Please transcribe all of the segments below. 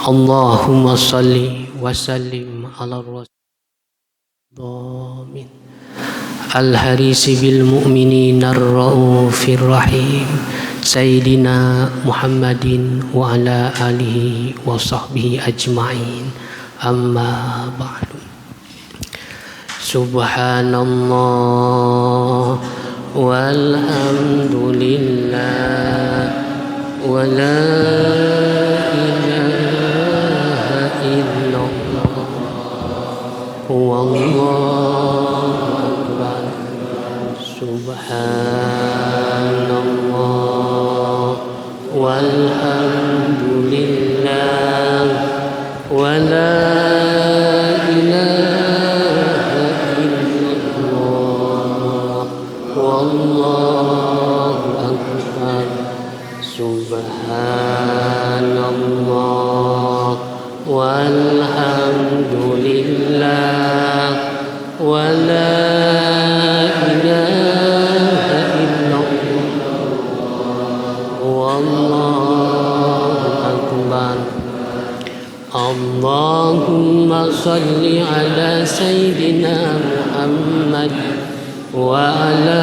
Allahumma salli wa sallim ala rasul al-harisi bil mu'minin ar-raufir rahim Sayyidina Muhammadin wa ala alihi wa sahbihi ajma'in. Amma ba'du. Subhanallah walhamdulillah wa la ilaha illallah wallahu akbar. Subhanallah walhamdulillah wa la ilaha illallah wallahu akbar. Subhanallah walhamdulillah wa la ilaha illallah wallahu akbar. Allahumma salli ala sayyidina Muhammad wa ala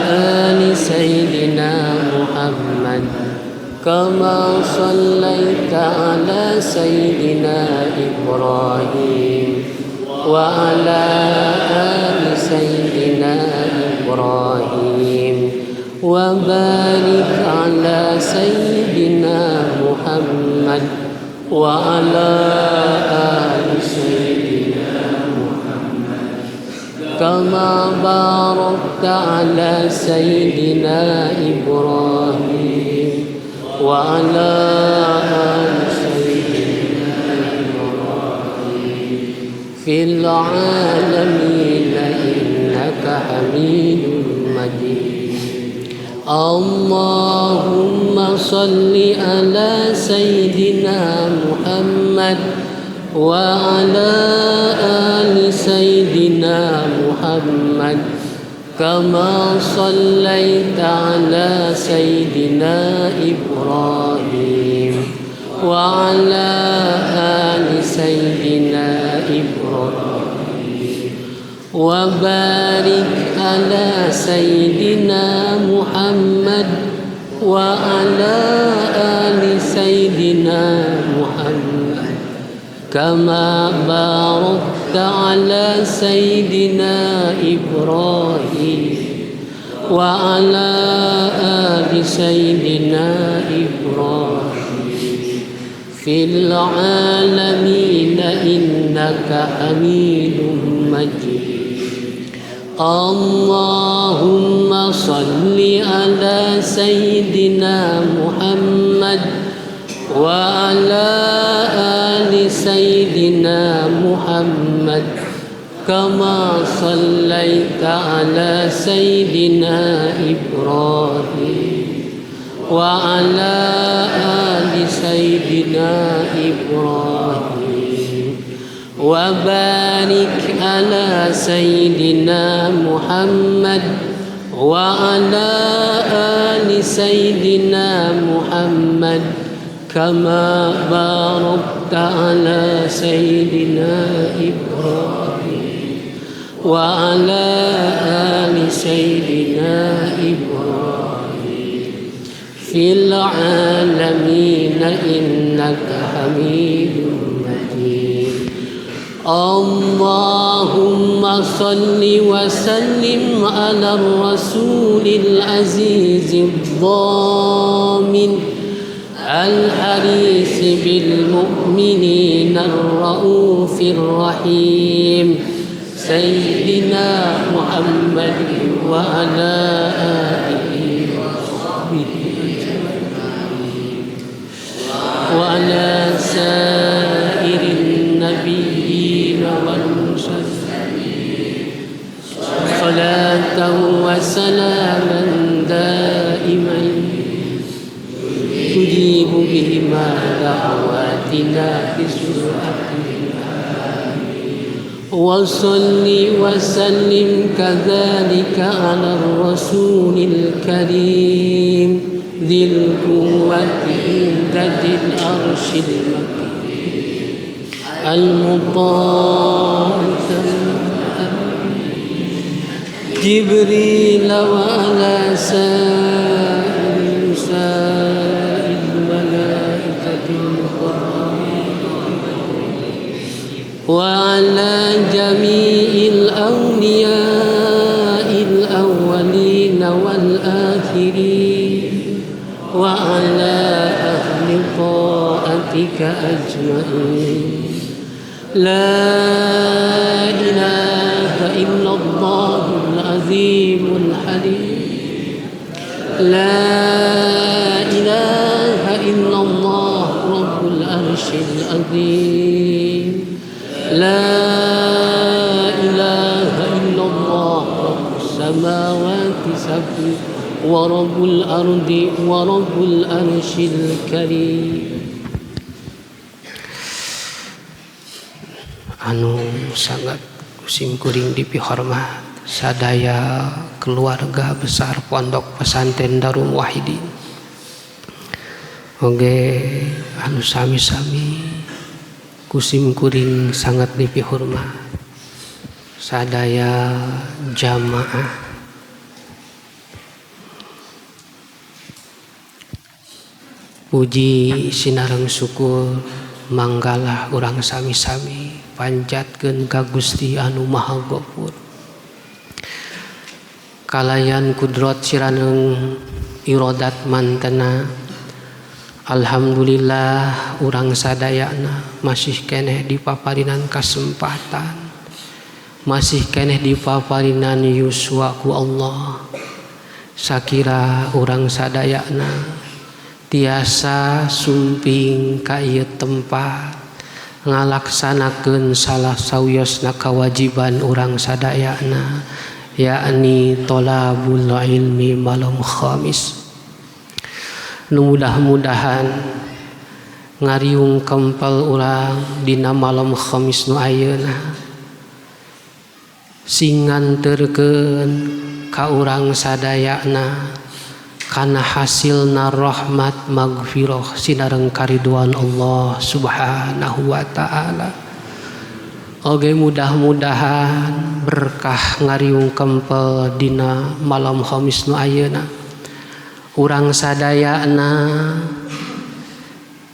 ali sayyidina Muhammad kama sallaita ala sayyidina Ibrahim wa ala ali sayyidina Ibrahim wa barik ala sayyidina Muhammad wa ala ali sayyidina Muhammad kama barakta ala sayyidina Ibrahim wa ala ali sayyidina Ibrahim fil alamin innaka hamidum majid. Allahumma salli ala sayyidina Muhammad wa ala ali sayyidina Muhammad kama sallaita ala sayyidina Ibrahim wa ala ali sayyidina Ibrahim wa barik ala sayyidina Muhammad wa ala ali sayyidina Muhammad kama barakta ala sayyidina Ibrahim wa ala ali sayyidina Ibrahim fil alamin innaka hamidum majid. Allahumma salli ala sayyidina Muhammad wa ala ali sayyidina Muhammad kama sallaita ala sayyidina Ibrahim wa ala ali sayyidina Ibrahim wa barik ala sayyidina Muhammad wa ala ali sayyidina Muhammad kama barakta ala sayyidina Ibrahim wa ala ali sayyidina Ibrahim fil alamin innaka hamidum majid. Allahumma salli wa sallim ala rasulil azizid dhamin al-haris bil mu'minin ar-raufir rahim sayyidina Muhammad wa ala alihi wa sahbihi ajma'in wa ala sairin nabiyyin wal mursalin salatan wa salaman daiman tujibu bihima da'watina bisur'atin wa salli wa sallim kadzalika ala rasulil karim dzil quwwati inda dzil arsyil makin المطاع جبريل وعلى سائر الملائكة المقربين وعلى جميع الأولياء الأولين والآخرين وعلى أهل طاعتك أجمعين. لا إله إلا الله العظيم الحليم. لا إله إلا الله رب العرش العظيم. لا إله إلا الله رب السماوات السبع ورب الأرض ورب العرش الكريم. Anu sangat sim kuring dipihormat sadaya keluarga besar Pondok Pesantren Darul Wahidin. Oge anu sami-sami kusim kuring sangat dipihormat sadaya jamaah. Puji sinareng syukur manggalah urang sami-sami panjatkeun ka Gusti anu Maha Gofur. Kalayan kudrot siraneng irodat mantena. Alhamdulillah urang sadayana masih keneh dipaparinan kasempatan, masih keneh dipaparinan yuswa ku Allah. Sakira urang sadayana tiasa sumping ka ieu tempat ngalaksanakeun salah sawiosna kewajiban urang sadayana, yakni thalabul ilmi malam khamis. Nu mudah-mudahan ngariung kempel urang dina malam khamis nu ayeuna sing nganterkeun ka urang sadayana kana hasilna rahmat magfirah sinareng kariduan Allah Subhanahu wa ta'ala. Oge mudah-mudahan berkah ngariung kempel dina malam khamis nu ayeuna urang sadayana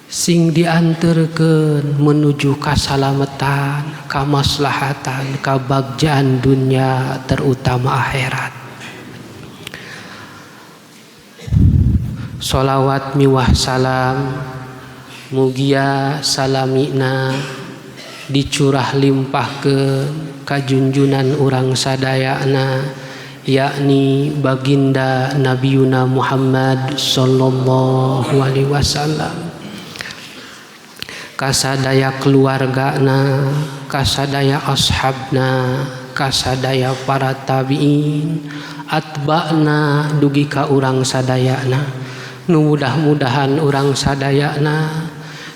sing dianterkeun menuju kasalamatan, kamaslahatan, kabagjaan dunia terutama akhirat. Sholawat miwah salam mugia salamina dicurah limpahkeun ka junjunan urang sadayana, yakni baginda Nabiyuna Muhammad sallallahu alaihi wasallam, kasadaya keluargana, kasadaya ashabna, kasadaya para tabiin, atba'na dugi ka urang sadayana. Nu mudah-mudahan urang sadayana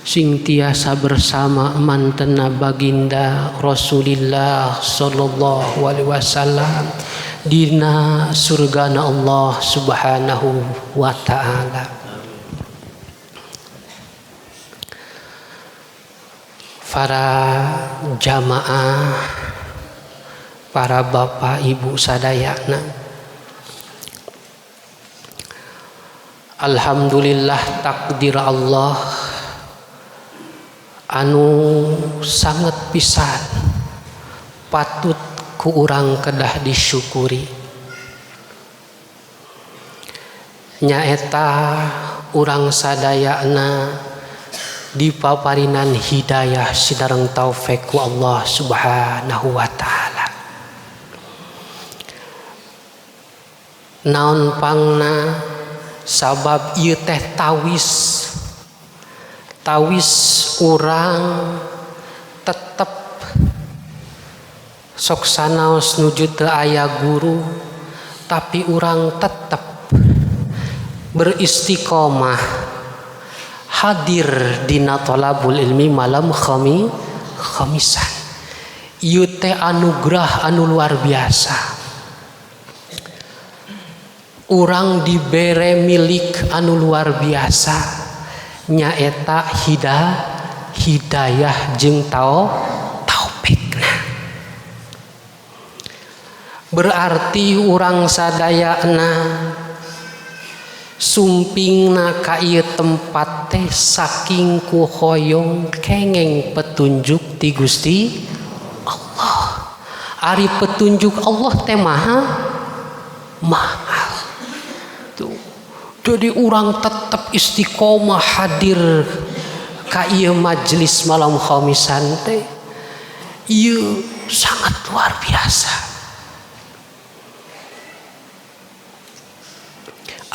sing tiasa bersama mantena baginda Rasulillah sallallahu alaihi wasallam dina surgana Allah Subhanahu wa ta'ala. Para jamaah, para bapak ibu sadayana, alhamdulillah takdir Allah anu sangat pisan patut ku urang kedah disyukuri, nyaeta urang sadayana dipaparinan hidayah sidareng taufik ku Allah Subhanahu wa ta'ala. Naon pangna sabab ieu teh tawis, tawis urang tetep sok sanaos nuju teu aya guru, tapi urang tetep beristiqomah hadir dina thalabul ilmi malam khamisan. Ieu teh anugerah anu luar biasa. Urang dibere milik anu luar biasa, nyaeta Hidayah jeung taufikna. Berarti urang sadayana sumpingna ka ieu tempat teh saking ku hoyong kengeng petunjuk ti Gusti Allah. Ari petunjuk Allah teh maha mahal. Tuh. Jadi urang tetap istiqomah hadir ka ieu majelis malam khamisan teh ieu sangat luar biasa.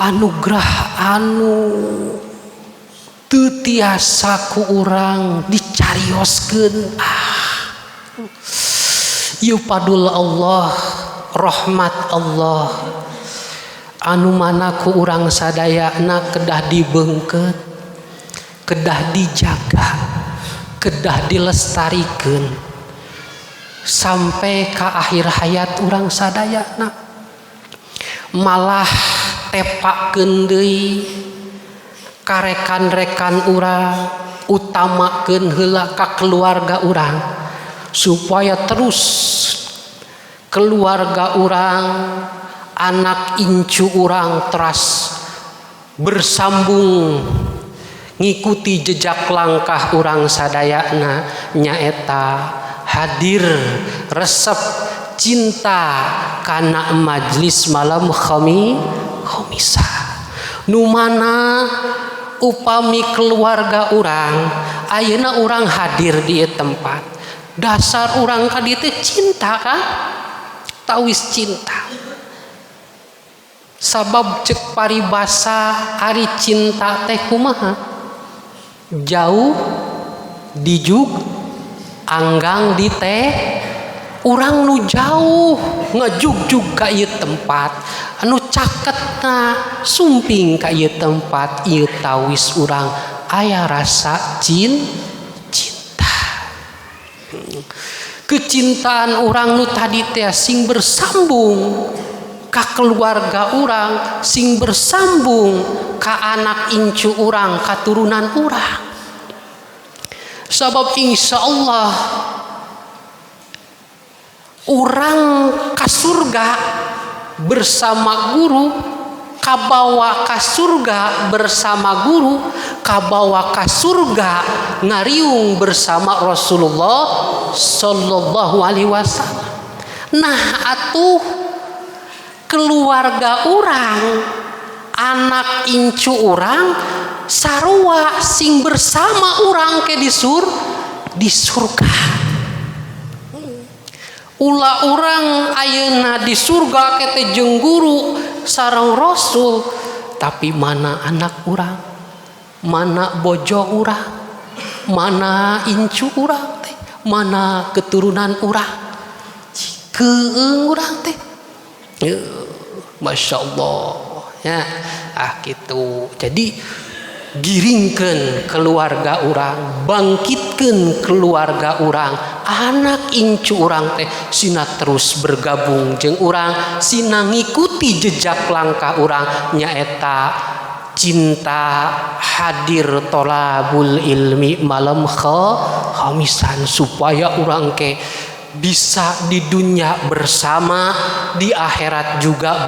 Anugerah anu teu tiasa ku urang dicarioskeun. Ieu padul Allah, rahmat Allah anu mana ku urang sadayana kedah dibeungkeut, kedah dijaga, kedah dilestarikeun sampai ka akhir hayat urang sadayana. Malah tepakeun deui ka rekan-rekan urang, utamakeun heula ka keluarga urang supaya terus keluarga urang, anak incu urang teras bersambung ngikuti jejak langkah urang sadayana, nyaeta hadir resep cinta kana majlis malam khamisa. Nu mana upami keluarga urang ayeuna urang hadir di ieu tempat, dasar urang ka dieu teh cinta kan, tawis cinta. Sabab cek paribasa ari cinta teh kumaha? Jauh dijuk anggang di teh. Urang nu jauh ngajugjug ka ieu tempat, anu caketna sumping ka ieu tempat, ieu tawis urang aya rasa cinta. Kecintaan urang nu tadi teh sing bersambung ka keluarga urang, sing bersambung ka anak incu urang, katurunan urang. Sabab insya Allah urang ka surga bersama guru, kabawa ka surga bersama guru, kabawa ka surga ngariung bersama Rasulullah sallallahu alaihi wasallam. Nah atuh keluarga urang, anak incu urang sarua sing bersama urang ke di surga. Ulah urang ayeuna di surga kete jeung guru sareng Rasul, tapi mana anak urang, mana bojo urang, mana incu urang teh, mana keturunan urang, keung urang teh. Masya Allah ya, gitu. Jadi giringkeun keluarga urang, bangkitkeun keluarga urang, anak incu urang teh sina terus bergabung jeung urang, sina ngikuti jejak langkah urang, nyaeta cinta hadir tolabul ilmi malam khamisan, supaya urang ke bisa di dunia bersama, di akhirat juga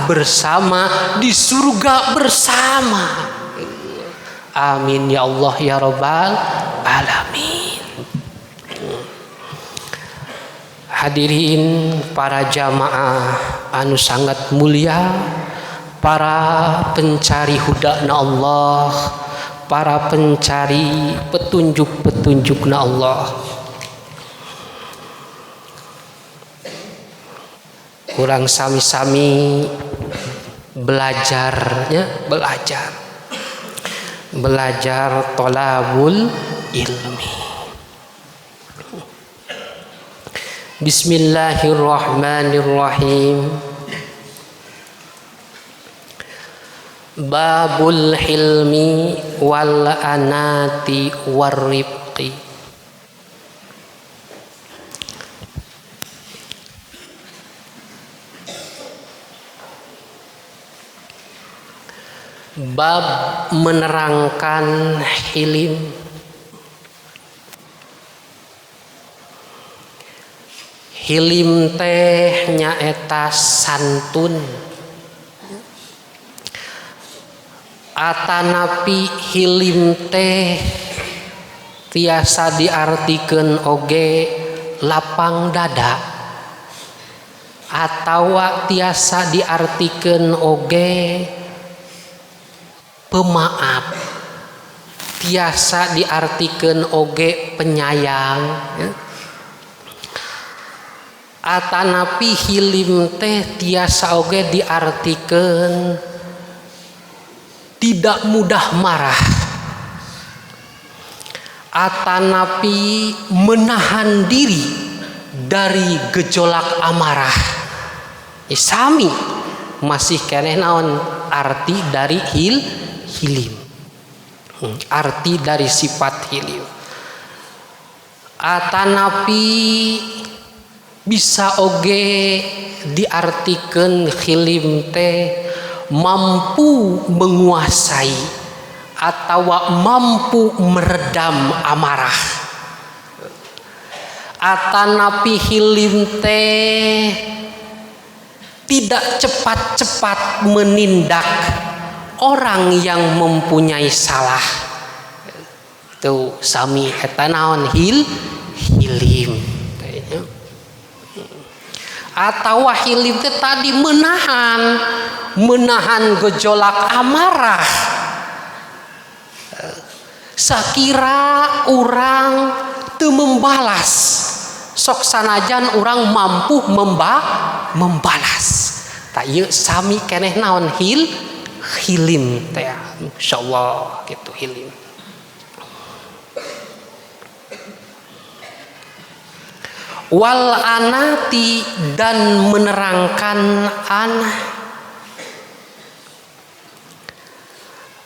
bersama, di surga bersama. Amin ya Allah ya Rabbal alamin. Hadirin para jamaah anu sangat mulia, para pencari hudana Allah, para pencari petunjuk-petunjukna Allah. Kurang sami-sami belajarnya, belajar tolabul ilmi. Bismillahirrahmanirrahim. Babul hilmi wal anati warrifqi. Bab menerangkan hilim, Hilim teh nyaeta santun atanapi hilim teh tiasa diartikeun oge lapang dada atawa tiasa diartikeun oge pemaaf, tiasa diartikeun oge penyayang ya. Atanapi hilim teh tiasa oge diartikeun tidak mudah marah, atanapi menahan diri dari gejolak amarah. Sami masih keneh naon arti dari hilim, arti dari sifat hilim. Atanapi bisa oge diartikeun hilim teh mampu menguasai atau mampu meredam amarah. Atanapi hilim teh tidak cepat-cepat menindak orang yang mempunyai salah. Itu sami eta naon hilim. Atau hilim teh tadi menahan gejolak amarah. Sakira urang teu membalas, sok sanajan urang mampu membalas. Tak ieu sami keneh naon hilim teh, insyaallah gitu hilim. Wal anati dan menerangkan anah.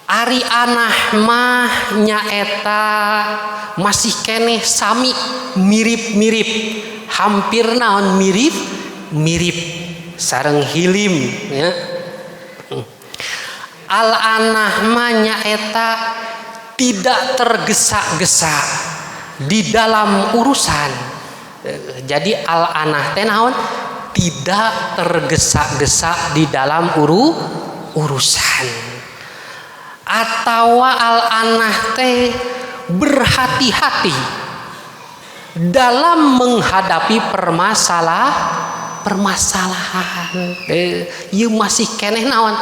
Ari anah mah nyaeta masih keneh sami mirip-mirip, hampir naon mirip-mirip sareng hilim ya. Al anah mah nyaeta tidak tergesa-gesa di dalam urusan. Jadi al anah teh naon tidak tergesa-gesa di dalam urusan. Atau al anah teh berhati-hati dalam menghadapi permasalahan. Ieu masih keneh naon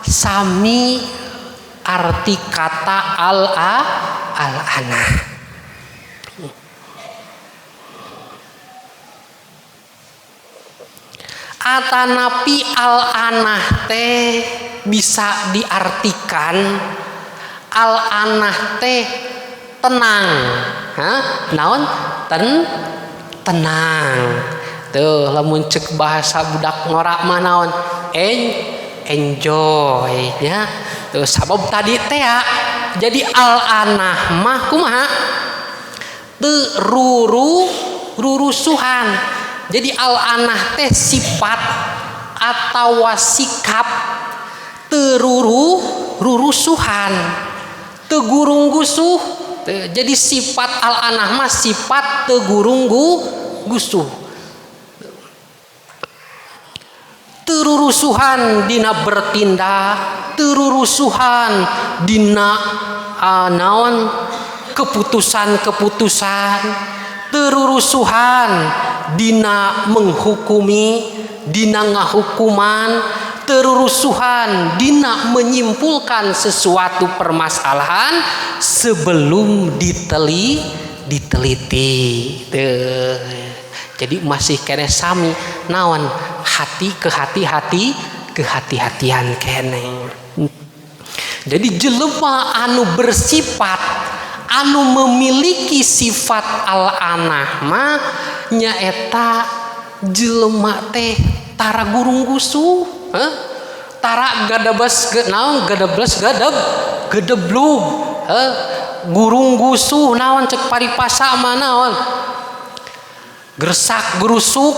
sami arti kata al anah. Atanapi al anah teh bisa diartikan al anah teh tenang. Hah? Naon? Tenang. Tuh lamun cek bahasa budak ngorak mah naon? Enjoy nya. Tuh sabab tadi teh ya. Jadi al anah mah kumaha? Teu rurusuhan. Jadi al anah teh sifat atau sikap teu rurusuhan, teu gurung gusuh. Jadi sifat al anah mah sifat teu gurung gusuh, teu rurusuhan dina bertindak, teu rurusuhan dina naon keputusan-keputusan, teu rurusuhan dina menghukumi, dina ngahukuman, teu rurusuhan dina menyimpulkan sesuatu permasalahan sebelum diteliti. Tuh. Jadi masih keneh sami naon hati ke hati-hati kehati-hatian keneh. Jadi jelema anu bersifat anu memiliki sifat al anah mah nyaeta jelema teh tara gurung gusuh, tara gadabas naon gadables gadab gedeblug, gurung gusuh naon cek paripasa mah naon gersak gerusuk,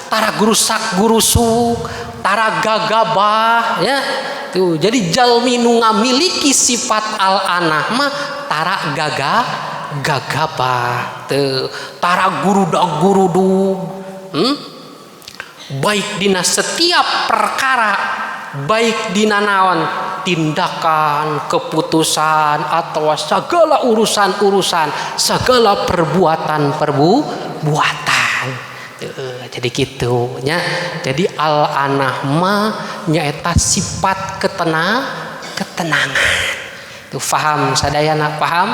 tara gerusak gerusuk, tara gagabah ya. Tuh, jadi jalmi nu ngamiliki sifat al anah mah tara gagabah teu tara gurudag gurudug. Baik dina setiap perkara, baik dina naon tindakan, keputusan atau segala urusan-urusan, segala perbuatan-perbuatan. Jadi gitu nya. Jadi al-anah mah nyaeta sifat ketenangan. Tuh paham sadayana, paham?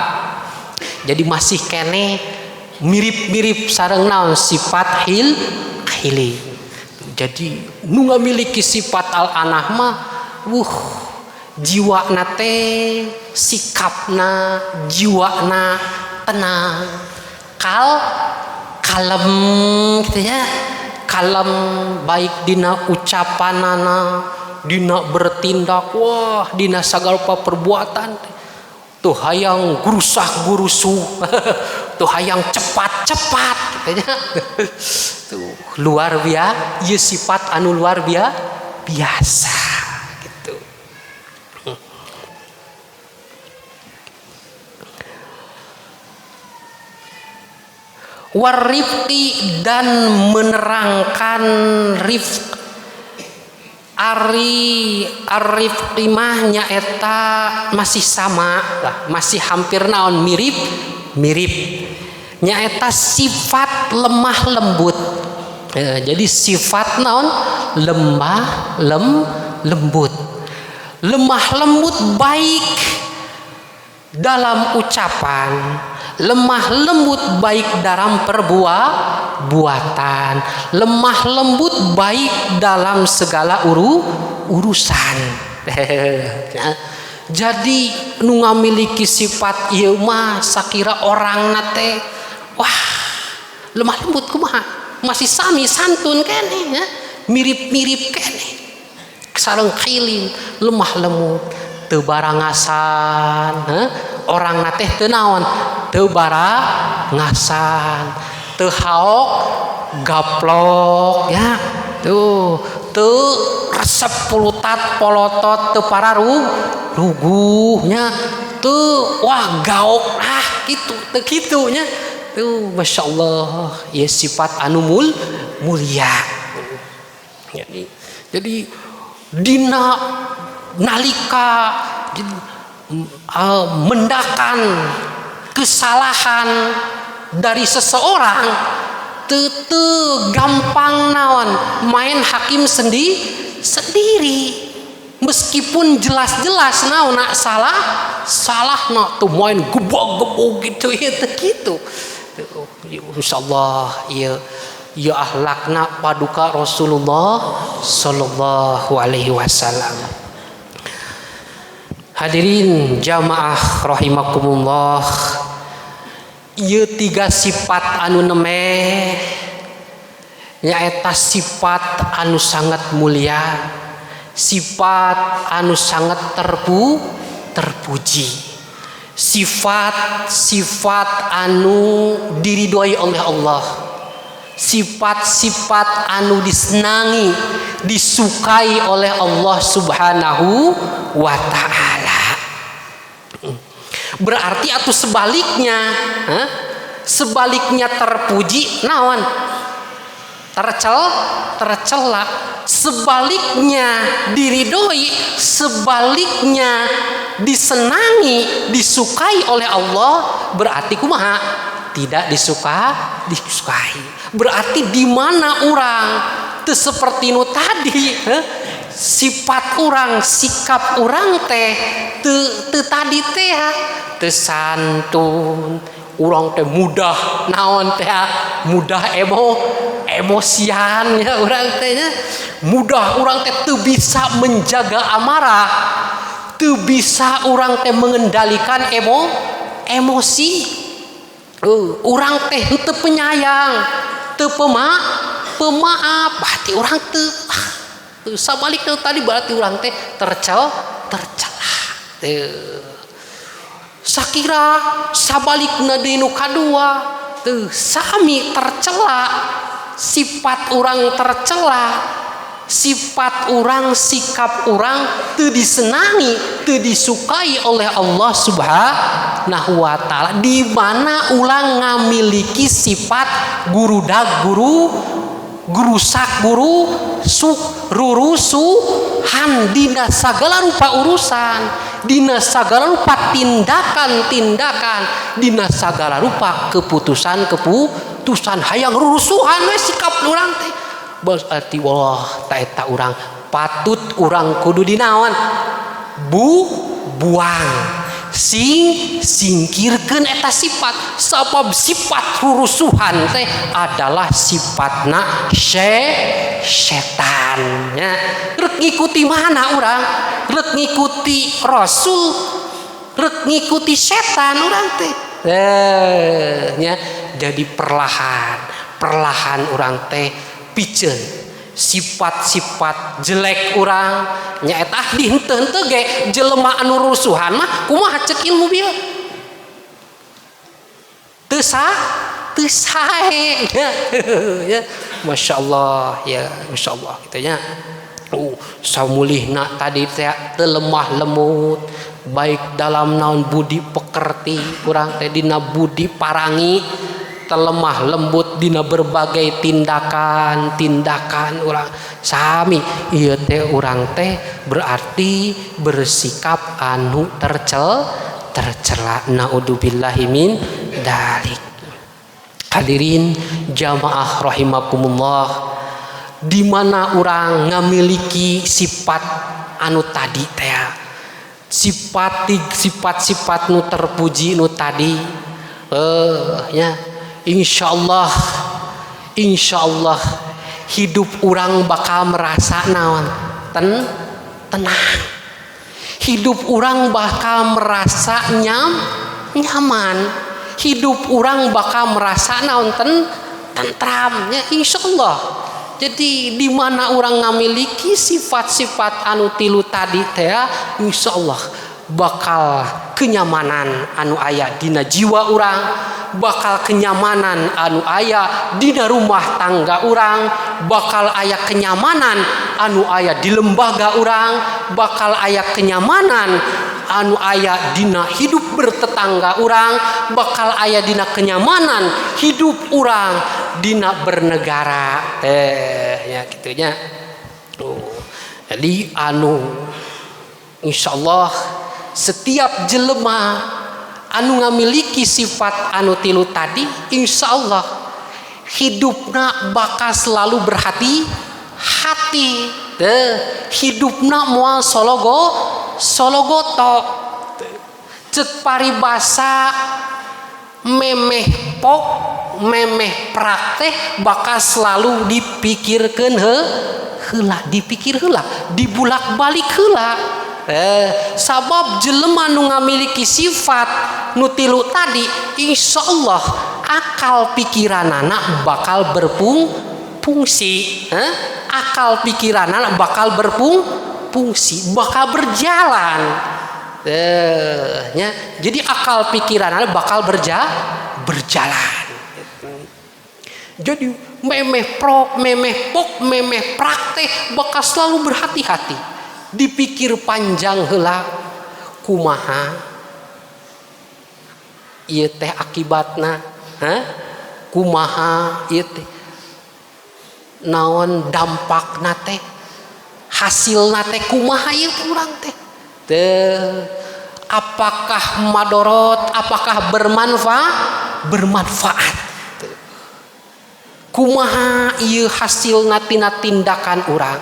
Jadi masih kene mirip-mirip sareng naon sifat hilim. Jadi nu ngamiliki sifat al-anah mah jiwana teh, sikapna, jiwana tenang, kalem gitu ya, kalem baik dina ucapanana, dina bertindak, wah dina sagala perbuatan tuh hayang grusak gurusuh, tuh hayang cepat-cepat gitu ya. Tuh luar biasa, ieu sifat anu luar biasa gitu. Warifqi dan menerangkan rifq. Ari arifqi mah nyaeta masih sama lah, masih hampir naon mirip mirip nyaeta sifat lemah lembut. Jadi sifat naon lemah lembut, lemah lembut baik dalam ucapan, lemah lembut baik dalam perbuatan, lemah lembut baik dalam segala urusan. Jadi nu ngamiliki sifat ieu mah sakira orangna teh wah lemah lembut kumaha, masih sami santun keneh ya, mirip-mirip keneh sareng khilin, lemah lembut, teu barangasan, orangna teh teu naon, teu barangasan, teu haok gaplok ya, tuh teu resep pulutat polotot, teu pararuguh nya, teu wah gaok ah kitu, teu kitu nya. Tuh Masya Allah ya, sifat anu mulia. Jadi dina nalika mendakan kesalahan dari seseorang teu gampang naon main hakim sendiri, meskipun jelas-jelas naon nak salah nak tuh main gebok-gebok gitu ya, gitu. Insyaallah ya, ya akhlakna paduka Rasulullah sallallahu alaihi wasallam. Hadirin jamaah rahimakumullah, ieu tiga sifat anu nemeh nyaeta sifat anu sangat mulia, sifat anu sangat terpuji, sifat-sifat anu diridhoi oleh Allah, sifat-sifat anu disenangi, disukai oleh Allah Subhanahu wa ta'ala. Berarti atau sebaliknya, sebaliknya terpuji naon? Tercela. Sebaliknya diridhoi, sebaliknya disenangi, disukai oleh Allah, berarti kumaha? Tidak disukai. Berarti di mana orang teu seperti nu tadi, sifat orang, sikap orang teh teu tadi teh teu santun, urang teh mudah naon teh, mudah emosian ya urang teh nya, mudah urang teh teu bisa menjaga amarah, teu bisa urang teh mengendalikan emosi. Urang teh teu penyayang, teu pemaaf, berarti urang teu sabalik tadi, berarti urang teh tercela. Sakira sabalikna deui nu kadua teu sami tercela, sifat urang tercela, Sifat urang, sikap urang teu disenangi, teu disukai oleh Allah Subhanahu wa taala. Di mana urang ngamiliki sifat gurudag guru gurusak guru suk rurusuhan dina sagala rupa urusan, dina sagala rupa tindakan-tindakan, dina sagala rupa keputusan-keputusan hayang rurusuhan we sikap urang teh. Berarti wah ta eta urang patut urang kudu dinaon buang singkirkeun eta sifat, sabab sifat rurusuhan teh adalah sifatna setan nya. Rek ngikuti mana urang? Rek ngikuti rasul, rek ngikuti setan urang teh nya. Jadi perlahan perlahan urang teh piceun sifat-sifat jelek urang nyaeta di henteu-henteu ge jelema anu rusuhan mah kumaha cek ilmu bieu teu sae ya. Masya Allah ya, Masya Allah gitu nya. Samulihna tadi teh teu lemah lemut baik dalam naon budi pekerti urang teh, dina budi parangi telemah lembut dina berbagai tindakan-tindakan urang sami ieu teh urang teh berarti bersikap anu tercela, naudzubillahi min dalik. Hadirin jamaah rahimakumullah, di mana urang ngamiliki sifat anu tadi teh, sifat sifat-sifat nu terpuji nu tadi ya, insyaallah insyaallah hidup urang bakal merasa naon tenang, hidup urang bakal merasa nyaman, hidup urang bakal merasa naon tentram ya, insyaallah. Jadi di mana urang ngamiliki sifat-sifat anu tilu tadi teh, insyaallah bakal kenyamanan anu aya dina jiwa urang, bakal kenyamanan anu aya dina rumah tangga urang, bakal aya kenyamanan anu aya di lembaga urang, bakal aya kenyamanan anu aya dina hidup bertetangga urang, bakal aya dina kenyamanan hidup urang dina bernegara teh ya kitu nya. Tuh. Jadi anu insyaallah setiap jelema anu ngamiliki sifat anu tilu tadi, insyaallah hidupna bakal selalu berhati-hati deh, hidupna moal sologoto. Cek paribasa memeh pok memeh praktek bakal selalu dipikirkeun heula, dipikir heula, dibulak-balik heula. Sabab jelema nu ngamiliki sifat nu tilu tadi, insyaallah akal pikiranana bakal berfungsi, akal pikiranana bakal berfungsi, bakal berjalan nya. Jadi akal pikiranana bakal berjalan. Jadi memeh prok memeh pok memeh praktek bakal selalu berhati-hati, dipikir panjang heula kumaha ieu teh akibatna, kumaha ieu teh naon dampakna teh, hasilna teh kumaha ieu teh urang teh teh, apakah madorot, apakah bermanfaat, kumaha ieu hasilna tina tindakan urang,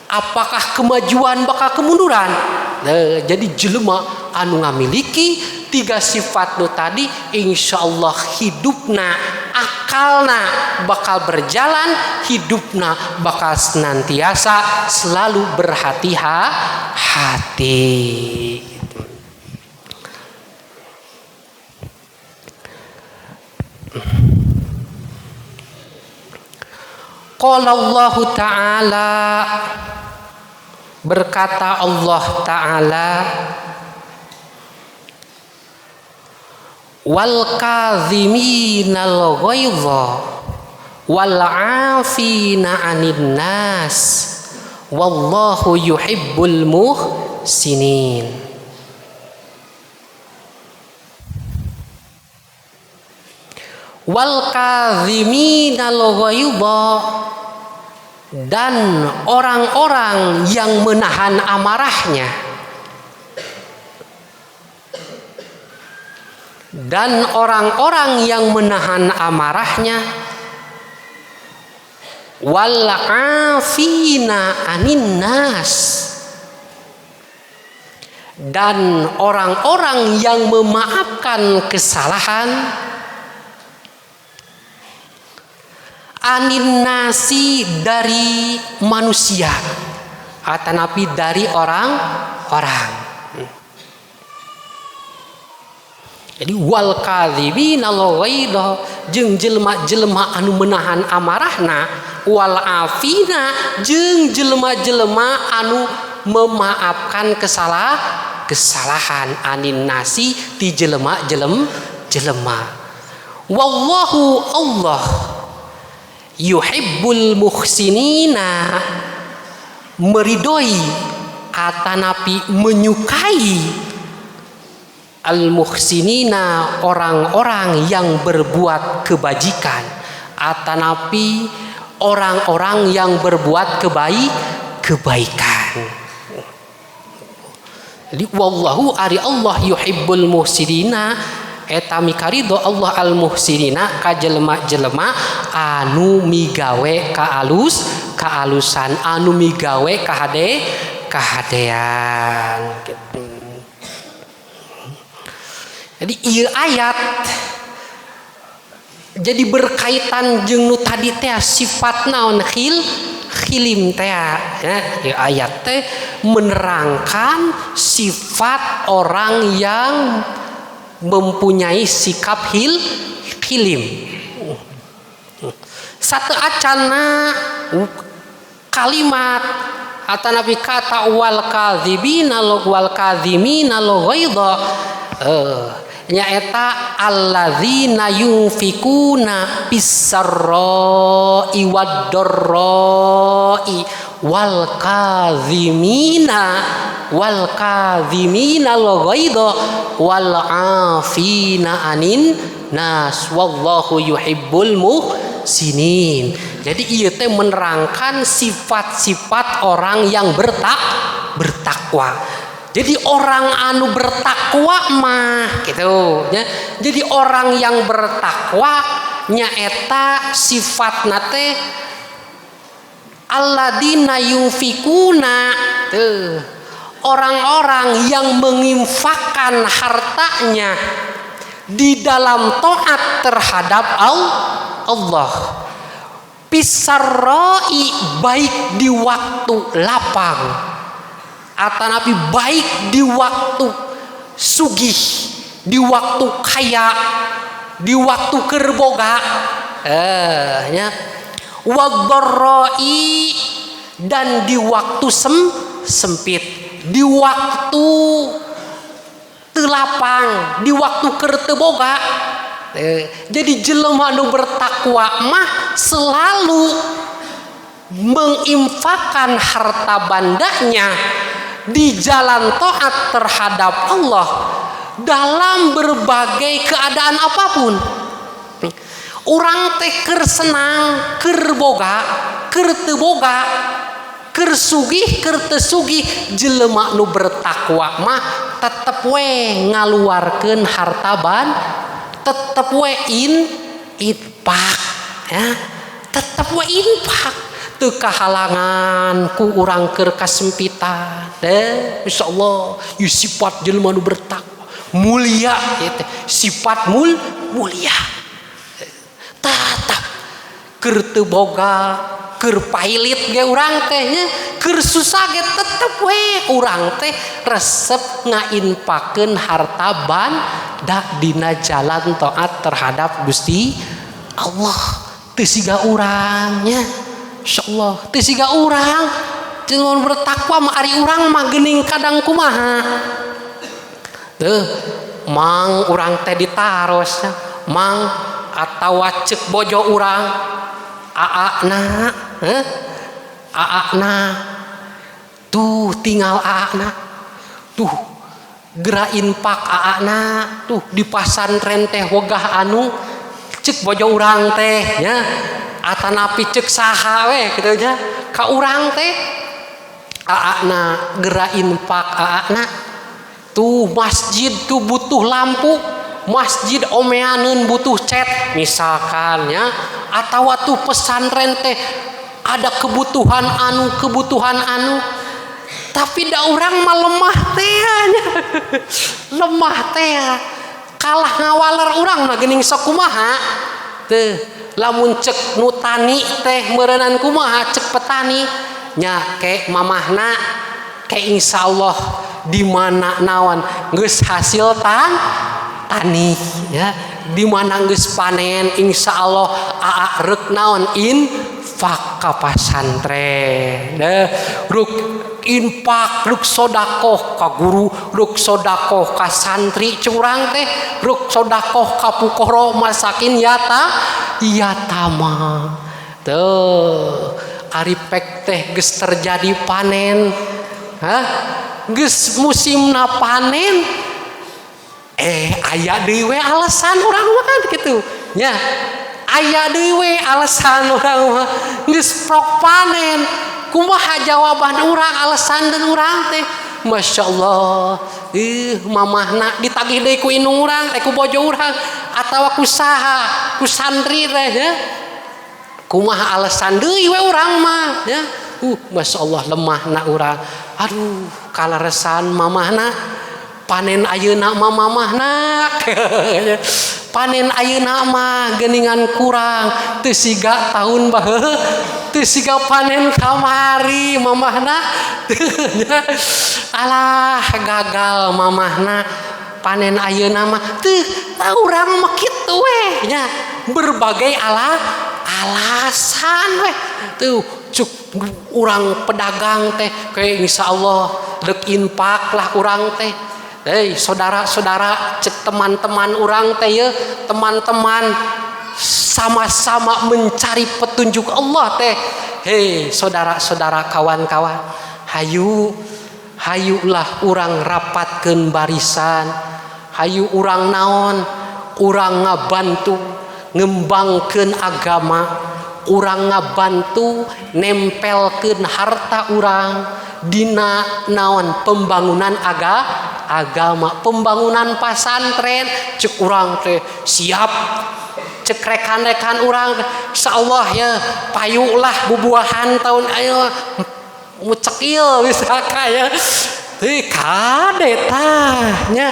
apakah kemajuan bakal kemunduran. Nah, jadi jelema anu ngamiliki tiga sifat nu tadi, insyaallah hidupna akalna bakal berjalan, hidupna bakal senantiasa selalu berhati-hati. Qala Allah Ta'ala, berkata Allah Ta'ala, wal kadhiminal ghaidha wal 'afina 'anil nas Wallahu yuhibbul muhsinin. Wal kadhiminal ghaidha, dan orang-orang yang menahan amarahnya, dan orang-orang yang menahan amarahnya, wal afina anin nas, dan orang-orang yang memaafkan kesalahan, anin nasi dari manusia atanapi dari orang-orang. Jadi wal kadzibina ghaidha jeung jelema-jelema anu menahan amarahna, wal afina jeung jelema-jelema anu memaafkan kesalahan, anin nasi ti jelema-jelema. Wallahu Allah yuhibbul muhsinina, meridoi atanapi menyukai al muhsinina, orang-orang yang berbuat kebajikan atanapi orang-orang yang berbuat kebaikan. Jadi wallahu ari Allah yuhibbul muhsinina, eta mikarido Allah al muhsinina ka jelema-jelema anu migawe ka alus kaalusan, anu migawe kahade kahadean gitu. Jadi ieu ayat jadi berkaitan jeung nu tadi teh sifat naon khilim teh ya. Ieu ayat teh menerangkan sifat orang yang mempunyai sikap khilim. Satu acana kalimat atanapi kata wal kadzibina wal kadzimina ghaidha, nyaeta alladzina yunfikuna bisarra'i wad-dharra'i wal kadzimina ghaidha wal afina anin nas wallahu yuhibbul muhsinin. Jadi ieu teh menerangkan sifat-sifat orang yang bertakwa. Jadi orang anu bertakwa mah gitu ya. Jadi orang yang bertakwa nyaeta sifatna teh alladzina yunfikuna, tuh, orang-orang yang menginfakkan hartanya di dalam taat terhadap Allah. Pisarroi, baik di waktu lapang atanapi baik di waktu sugih, di waktu kaya, di waktu kerboga, nya. Wadharrai, dan di waktu sempit, di waktu telapang, di waktu kerteboga. Jadi jelema anu bertakwa mah selalu menginfakkan harta bandanya di jalan taat terhadap Allah dalam berbagai keadaan apapun. Urang teh keur senang, keur boga, keur teu boga, keur sugih, keur teu sugih, jelema nu bertakwa mah tetep we ngaluarkeun harta ban, tetep we infak ya, tetep we infak. Teu kahalangan ku urang keur kasempitan. Insyaallah ieu sifat jelema nu bertakwa mulia ieu teh, sifat mulia. Tatap keur teu boga, keur pailit ge urang teh nya, keur susah ge tetep we urang teh resep ngainfakeun harta banda dina jalan taat terhadap Gusti Allah. Teu siga urang nya, insyaallah teu siga urang jelema bertakwa mah ari urang mah geuning kadang kumaha teuh mang urang teh ditaros mang atawa ceuk bojo urang aakna, aakna Tuh tinggal aakna tuh gera infak, aakna tuh di pasantren teh wegah anu cek bojo urang teh nya, atanapi cek saha we kitu nya ka urang teh, aakna gera infak, aakna tuh masjid tuh butuh lampu, masjid omeaneun butuh cat misalkan ya, atau tuh pesantren teh ada kebutuhan anu, kebutuhan anu, tapi da urang mah lemah teh nya, lemah teh, kalah ngawaler urang mah geuning. Sok kumaha teh lamun cek nu tani teh meureunan, kumaha cek petani nya, ke mamahna ke insyaallah di mana naon geus hasil tani ya, di mana geus panen, insyaallah aa rek naon infak ka pasantren deh, rek infak, rek sodakoh ka guru, rek sodakoh ka santri curang teh, rek sodakoh ka pukoro masakin yata yatama. Tuh ari pek teh geus terjadi panen, hah, geus musimna panen, eh aya deui we alasan urang mah kan kitu nya. Aya deui we alasan urang mah. Geus prok panen, kumaha jawaban urang, alasan dan urang teh? Masya Allah, ih, mamahna ditagih deui ku indung urang teh, ku bojo urang atawa ku saha, ku santri teh ya. Kumaha alasan deui we urang mah ya? Masya Allah, lemahna urang. Aduh, kaleresan mamahna panen ayeuna mah, mamahna panen ayeuna mah geuningan kurang, teu siga tahun baheula, teu siga panen kamari mamahna. Alah, gagal mamahna panen ayeuna mah. Teu urang mah kitu we nya, berbagai alasan we. Tuh cuk urang pedagang teh kayak insyaallah dek infak lah urang teh. Hei saudara-saudara, cek teman-teman urang teh ya, teman-teman sama-sama mencari petunjuk Allah teh. Hei saudara-saudara, kawan-kawan, hayu, hayulah urang rapatkeun barisan, hayu urang naon, urang ngabantu ngembangkeun agama, urang ngabantu nempelkeun harta urang dina naon, pembangunan agama, pembangunan pasantren. Cek urang teh siap, cek rekan-rekan urang, insyaallah ya payulah bubuahan tahun ayo mucekil bisa kaya. Teu kade tah nya,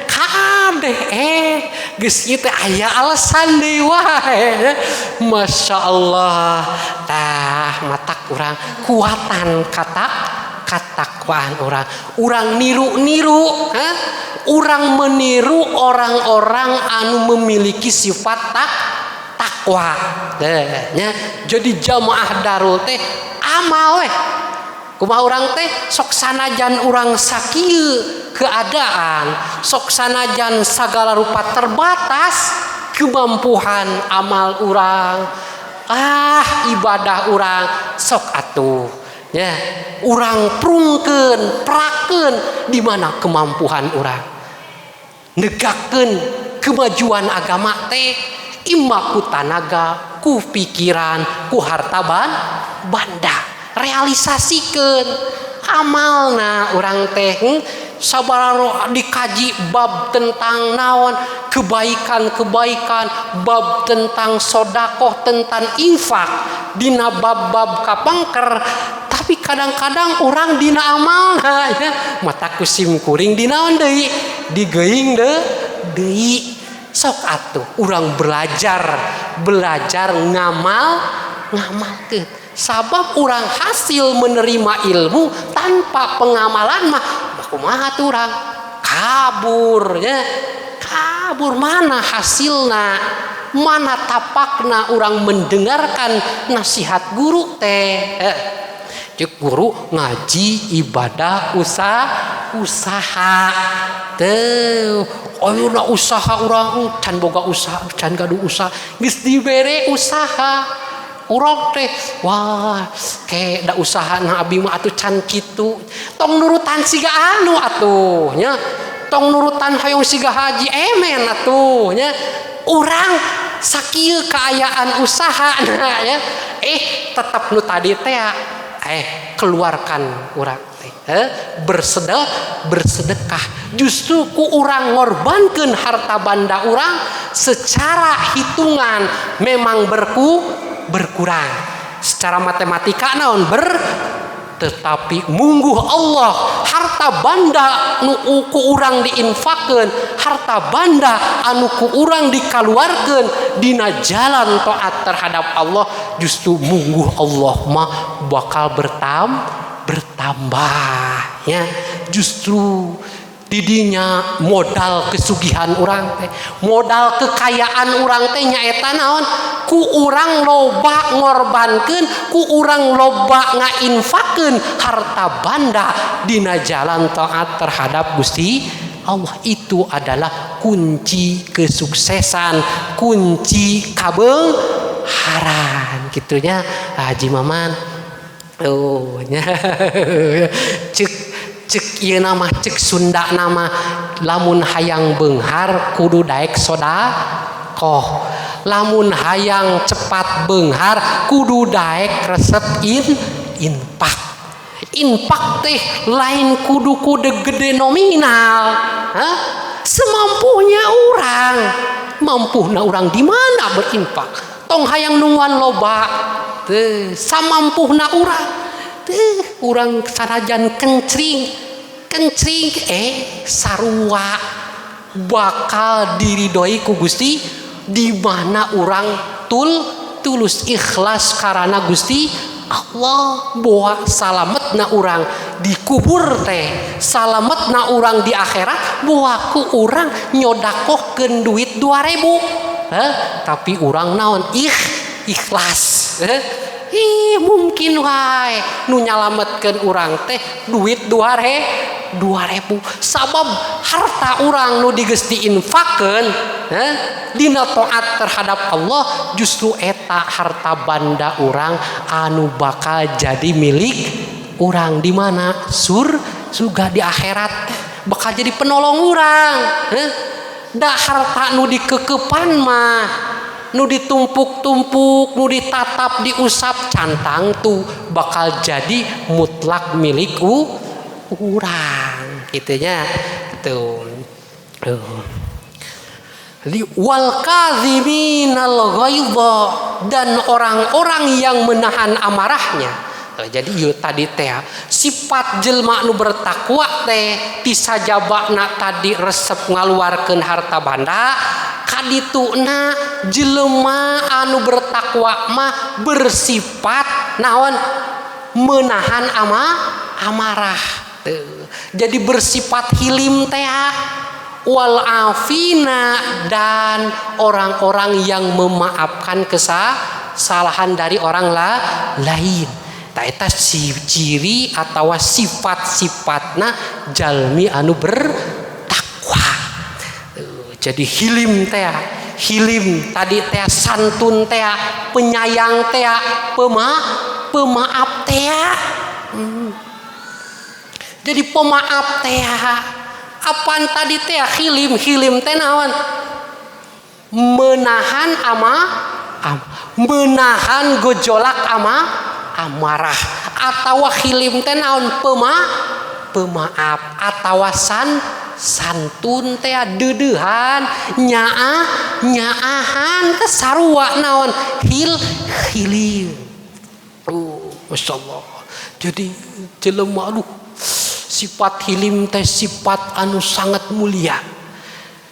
kade eh geus ieu teh aya alasan deui wae. Masya Allah, tah matak urang kuatan kata katakwaan urang, urang niru-niru, urang meniru orang-orang anu memiliki sifat takwa nya. Jadi jamaah Darul teh amal weh. Kumaha urang teh sok sanajan urang sakieu keadaan, sok sanajan sagala rupa terbatas kemampuan amal urang, ah, ibadah urang, sok atuh ya urang prungkeun, prakeun di mana kemampuan urang negakkeun kemajuan agama teh, imma ku tanaga, ku pikiran, ku harta banda, realisasikeun amalna urang teh. Sabaraha dikaji bab tentang naon, kebaikan-kebaikan, bab tentang sodakoh, tentang infak, dina bab-bab kapengker, tapi kadang-kadang orang dina amalna ya mata ku sim kuring dina deui digeing deui. Sok atuh urang belajar, belajar ngamal, ngamalkeun, sabab urang hasil menerima ilmu tanpa pengamalan mah kumaha tuh? Urang kabur ya, kabur. Mana hasilna, mana tapakna urang mendengarkan nasihat guru teh? Cek guru ngaji, ibadah, usaha, usaha teh. Ayeuna usaha urang can boga usaha, can gaduh usaha, geus dibere usaha. Urang teh, wah, ke da usaha na abi mah atuh can kitu. Tong nurutan siga anu atuh nya, tong nurutan hoyong siga Haji Emen atuh nya. Urang sakieu kaayaan usaha nah ya, tetap nu tadi teh, keluarkan urang teh, bersedekah. Justru ku urang ngorbankeun harta banda urang, secara hitungan memang berkurang secara matematika naon tetapi mungguh Allah, harta banda nu ku urang diinfakeun, harta banda anu ku urang dikaluarkeun dina jalan taat terhadap Allah, justru mungguh Allah mah bakal bertambah ya. Justru didinya modal kesugihan urang teh, modal kekayaan urang teh nyaeta naon? Ku urang loba ngorbankeun, ku urang loba ngainfakeun harta banda dina jalan taat terhadap Gusti Allah. Itu adalah kunci kesuksesan, kunci kabeungharan gitunya, Haji Maman. Oh nya, cek cek ieu nama, cek Sunda nama, lamun hayang beunghar kudu daek sodakoh, lamun hayang cepat beunghar kudu daek resep infak. Infak teh lain kudu kudu gede nominal. Hah? Semampunya orang, mampuna orang di mana berinfak. Tong hayang nungguan loba teh, samampuhna urang teh. Urang sanajan kencring kencring, sarua bakal diridhoi ku Gusti di mana urang tulus ikhlas karena Gusti Allah. Boa salametna urang dikubur teh, salametna urang di akhirat, boa ku urang nyodakohkeun duit 2000. Heh, tapi urang naon, ikhlas. Heh, ih, mungkin wae nu nyalametkeun urang teh duit 2000, sabab harta urang nu digeus diinfakeun, heh, dina taat terhadap Allah, justru eta harta banda urang anu bakal jadi milik urang di mana surga di akhirat, bakal jadi penolong urang. Heh, da harta nu dikekepan mah, nu ditumpuk-tumpuk, nu ditatap, diusap, can tangtu bakal jadi mutlak milik urang gitu nya. Tuh. Wal kadhiminal ghaidha, dan orang-orang yang menahan amarahnya. Jadi yuk tadi teh sifat jelma nu bertakwa teh ti sajabana tadi resep ngaluarkeun harta banda, kadituna jelema anu bertakwa mah bersifat naon? Menahan amarah. Tuh. Jadi bersifat hilim teh. Wal afina, dan orang-orang yang memaafkan kesalahan dari orang lain. Tah, eta ciri atau sifat-sifatna jalmi anu bertakwa. Tuh, jadi hilim teh, hilim tadi teh, santun teh, penyayang teh, pemaaf teh. Jadi pemaaf teh apaan tadi teh? Hilim. Hilim teh naon? Menahan menahan gejolak amarah, atau hilim teh naon? Pemaaf atau santun teh, deudeuhan, nyaahan teh, sarua naon? Hilim. Masya Allah. Jadi jelema, aduh, sifat hilim teh sifat anu sangat mulia,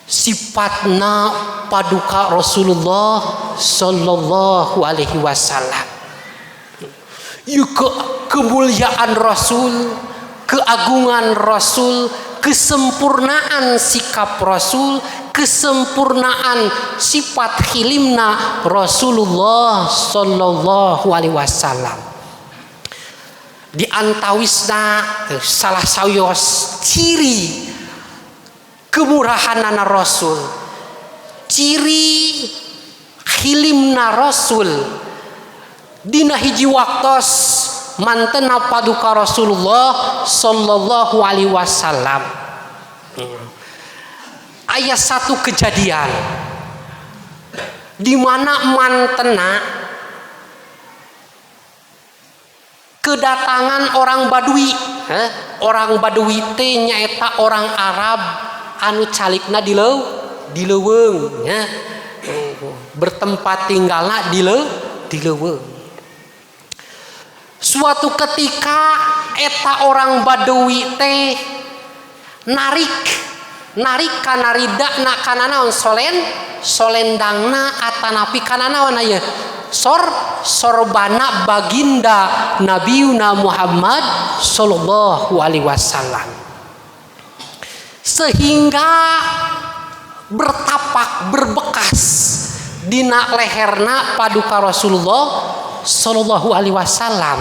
sifatna paduka Rasulullah Sallallahu Alaihi Wasallam. Yuk, kemuliaan Rasul, keagungan Rasul, kesempurnaan sikap Rasul, kesempurnaan sifat hilimna Rasulullah Sallallahu Alaihi Wasallam. Di antawisna salah sawios ciri kemurahanana Rasul, ciri hilimna Rasul. Dina hiji waktos mantena paduka Rasulullah sallallahu alaihi wasallam aya satu kejadian di mana mantena kedatangan orang Badui. Orang Badui teh nyaeta orang Arab anu calikna di leuweung nya, bertempat tinggalna di leuweung. Suatu ketika eta orang Badui teh narik narik kana ridana, kana naon, solendangna atanapi kana naon aya sorbana baginda Nabiuna Muhammad sallallahu alaihi wasallam, sehingga bertapak, berbekas dina leherna paduka Rasulullah sallallahu alaihi wasallam.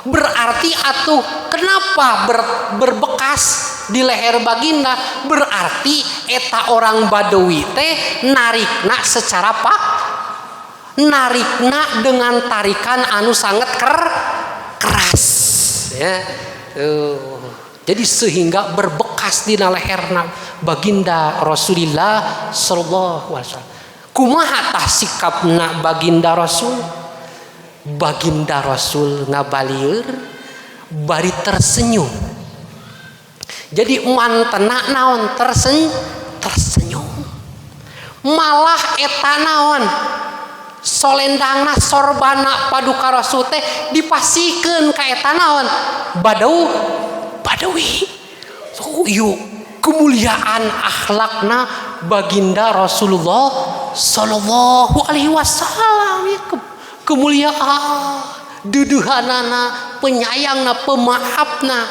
Berarti atuh kenapa berbekas di leher baginda? Berarti eta orang Badui teh narikna secara pak narikna dengan tarikan anu sangat keras ya. Tuh. Jadi sehingga berbekas di leherna baginda Rasulullah sallallahu alaihi wasallam. Kumaha tah sikapna baginda Rasul? Baginda Rasul ngabalieur bari tersenyum. Jadi mantena naon, tersenyum. Malah eta naon, solendangna, sorbana paduka Rasul teh dipasihkeun ka eta naon, Badawi. Oh, yuk kemuliaan akhlakna baginda Rasulullah sallallahu alaihi wasallam ya, kemuliaan duduhanana, penyayangna, pemaafna,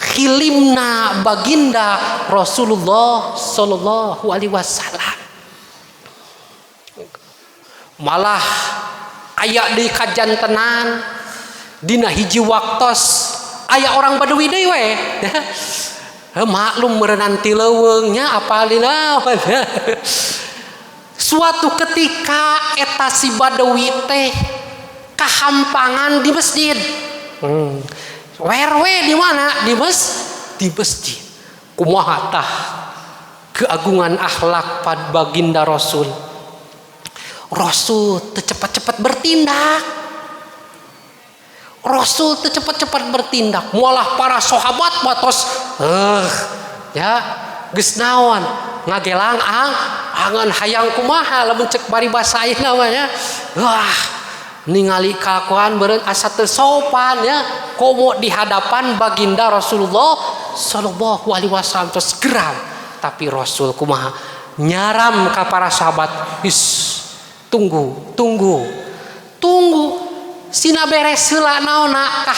khilimna baginda Rasulullah sallallahu alaihi wasallam. Malah aya di kajantenan dina hiji waktos aya orang Badui deui we. Maklum meureunan ti leuweung nya, apalina. Suatu ketika eta si Badawi teh kahampangan di masjid. We di mana? Di masjid. Kumaha tah keagungan akhlak pad baginda Rasul? Rasul teu cepat-cepat bertindak. Rasul teu cepat-cepat bertindak. Malah para sahabat batos ya geus naon, ngagelang angan hayang kumaha lamun cek paribasa ayeuna mah nya. Wah, ningali kalakuan beureun asa teu sopan ya, komo di hadapan baginda Rasulullah sallallahu alaihi wasallam, terus geram. Tapi Rasul kumaha? Nyaram ka para sahabat, "Is, tunggu, tunggu, tunggu, sina beres heula naonna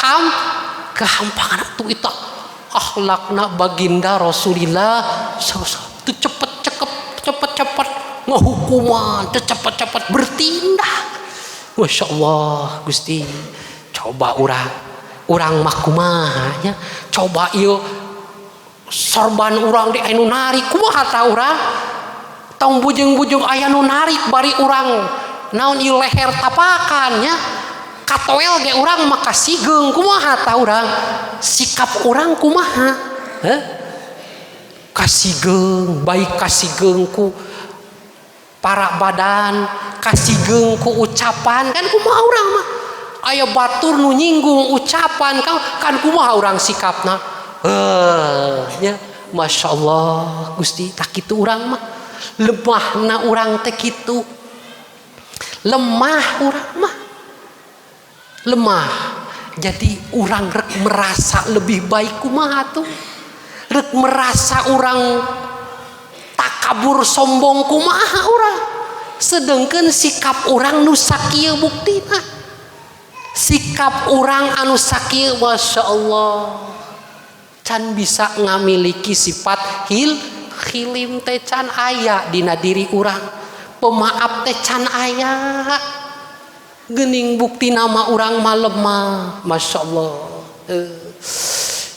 kahampangan." Atuh itu akhlakna baginda Rasulillah teu cepet cekep, cepet-cepet ngehukuman, teu cepet-cepet bertindak. Masya Allah Gusti. Coba urang mah kumaha nya? Coba ieu sorban urang di anu narik, kumaha tah urang? Tong bujeng-bujeng aya nu narik bari urang naon ieu, leher tapakan nya, katoel ge urang mah kasigeung. Kumaha tah urang? Sikap urang kumaha? Heh? Kasigeung, baik kasigeung ku para badan, kasigeung ku ucapan, kan kumaha urang mah? Aya batur nu nyinggung ucapan kan, kumaha urang sikapna? Eh nya, Masya Allah Gusti. Tak kitu urang mah, lemahna urang teh kitu, lemah urang mah, lemah. Jadi urang rek merasa lebih baik kumaha tuh? Rek merasa urang takabur, sombong, kumaha urang? Sedangkan sikap urang nu sakieu, buktina sikap urang anu sakieu, Masya Allah, can bisa ngamiliki sifat hilim teh can aya dina diri urang, pemaaf teh can aya. Gening bukti nama urang mah lemah. Masya Allah.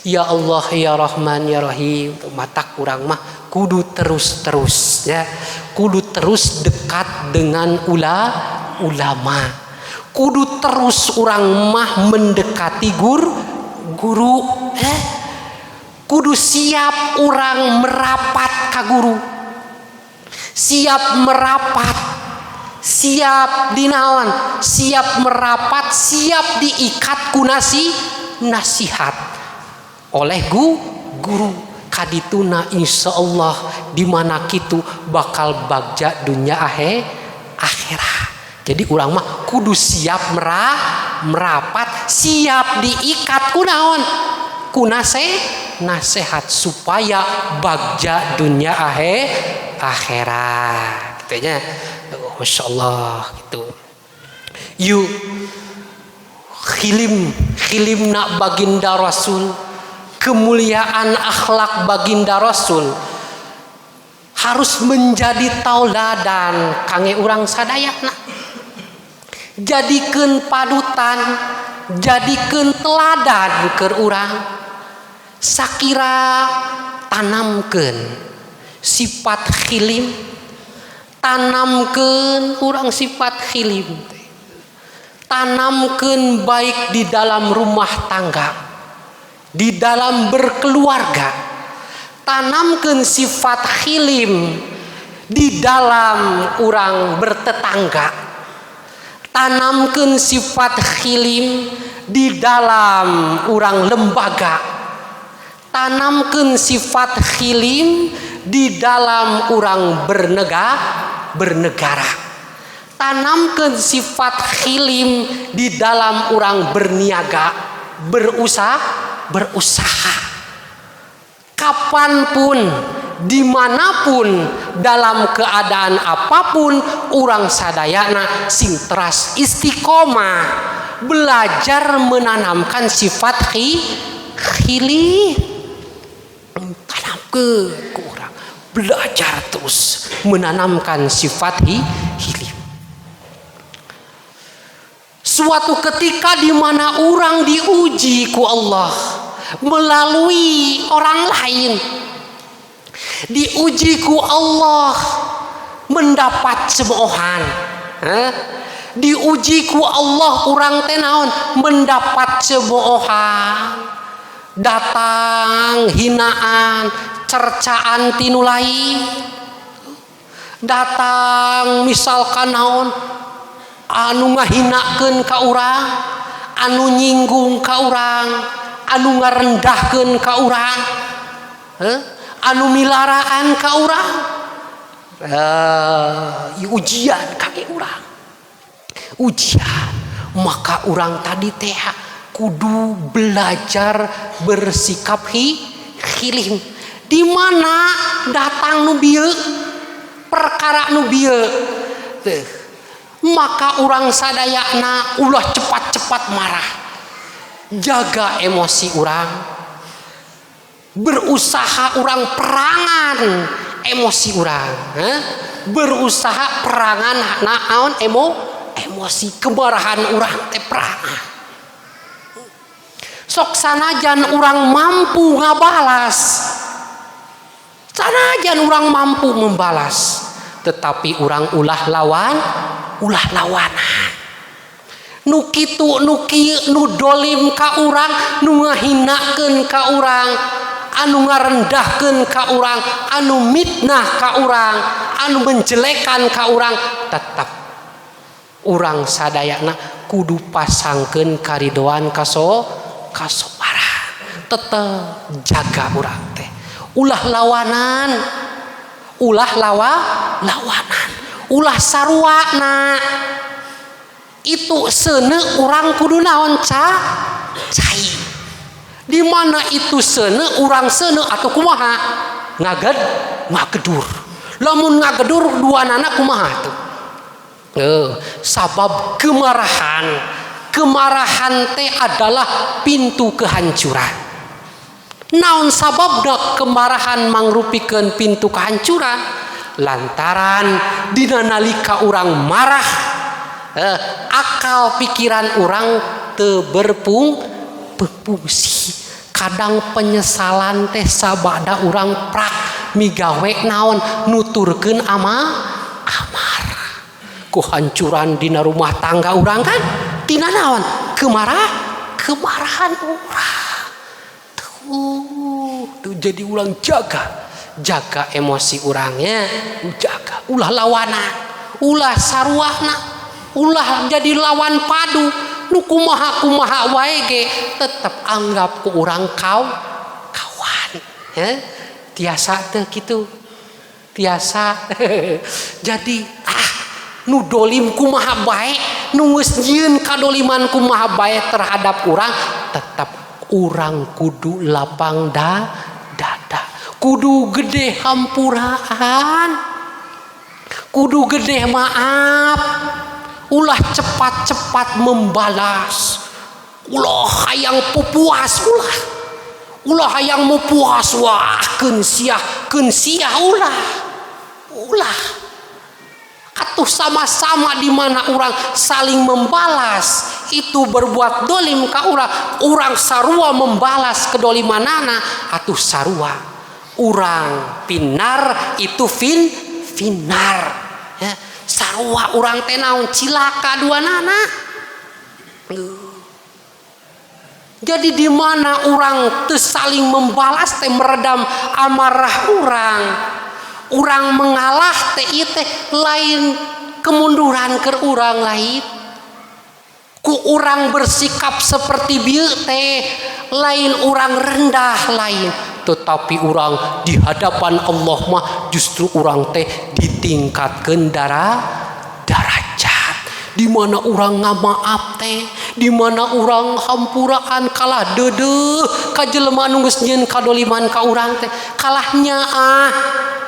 Ya Allah ya Rahman ya Rahim. Matak urang mah kudu terus-terus ya, kudu terus dekat dengan ulama. Kudu terus urang mah mendekati guru, kudu siap urang merapat ka guru, siap merapat, siap dinaon, siap merapat, siap diikat ku nasihat oleh guru. Kadituna insya Allah dimana kitu bakal bagja dunia akhirat. Jadi urang mah kudu siap merapat, siap diikat ku naon, ku nasihat supaya bagja dunia akhirat gitu nya. Oh, Masya Allah gitu. Yuk, khilim khilimna baginda Rasul, kemuliaan akhlak baginda Rasul harus menjadi tauladan kangge urang sadayana. Jadikeun panutan, jadikeun teladan ke urang. Sakira tanamkeun sifat khilim, tanamkeun urang sifat khilim, tanamkeun baik di dalam rumah tangga, di dalam berkeluarga, tanamkan sifat khilim di dalam urang bertetangga, tanamkan sifat khilim di dalam urang lembaga, tanamkan sifat khilim di dalam urang bernegara, tanamkan sifat khilim di dalam urang berniaga, berusaha. Kapanpun, dimanapun, dalam keadaan apapun, urang sadayana sing teras istiqomah belajar menanamkan sifat khili. Tanam ke urang belajar terus menanamkan sifat hilim. Suatu ketika di mana orang diuji ku Allah melalui orang lain, diuji ku Allah mendapat cemoohan, diuji ku Allah urang teh naon, mendapat cemoohan, datang hinaan, cercaan ti nu lain, datang misalkan naon, anu ngahinakeun ka urang, anu nyinggung ka urang, anu ngarendahkeun ka urang, anu milaraan ka urang, ujian kangge urang, ujian. Maka urang tadi teh kudu belajar bersikap hilim. Di mana datang nu bieu, perkara nu bieu, maka urang sadayana ulah cepat-cepat marah, jaga emosi urang, berusaha urang perangan emosi urang, eh? Berusaha perangan naon, emosi kemarahan urang teh perangan. Sok sanajan urang mampu ngabalas, sanajan urang mampu membalas, tetapi urang ulah lawan, ulah lawanan nu kitu, nu kieu, nu dolim ka urang, nu ngahinakeun ka urang, anu ngarendahkeun ka urang, anu mitnah ka urang, anu menjelekan ka urang. Tetap urang sadayana kudu pasangkeun karidoan kasobaran. Tetep jaga urang teh, ulah lawanan, ulah lawanan, ulah saruana. Itu seuneu urang kudu naon, cai. Di mana itu seuneu, urang seuneu atau kumaha, ngagedur. Lamun ngagedur dua nana kumaha tuh? Sabab kemarahan, kemarahan teh adalah pintu kehancuran. Naon sababna kemarahan mangrupikeun pintu kehancuran? Lantaran dina nalika urang marah, akal pikiran urang teu berfungsi. Kadang penyesalan teh sabada urang prak migawe naon, nuturkeun amarah. Kehancuran dina rumah tangga urang kan tina naon? Kemarahan urang tuh, tuh. Jadi urang jaga, jaga emosi urangnya, jaga, ulah lawanan, ulah saruahna, ulah jadi lawan padu. Nu kumaha kumaha wae ge tetep anggap ku urang kau kawan ya. Tiasa teh kitu? Tiasa. Jadi ah, nu dolim kumaha bae, nu geus nyieun kadoliman kumaha bae terhadap urang, tetap urang kudu lapang dada, kudu gede hampuraan, kudu gede maaf. Ulah cepat-cepat membalas, ulah hayang pupuas, ulah, ulah hayang mupuas. Wah, keun sia, keun sia, ulah, ulah atuh. Sama-sama di mana orang saling membalas itu berbuat dolim ka urang, urang sarua membalas kedolimanana atuh. Sarua urang finnar itu finnar ya. Sarua urang teh naon? Cilaka dua nana. Jadi di mana orang teu saling membalas teh meredam amarah urang, urang mengalah teh, ieu teh lain kemunduran ke urang lain. Ku urang bersikap seperti bieu teh lain urang rendah, lain, tetapi urang di hadapan Allah mah justru urang teh ditingkatkan darajat. Di mana urang ngamaaf teh, di mana urang hampuraan, kalah deudeuh ka jelema nu geus nyieun kadoliman ka urang teh, kalah nyaah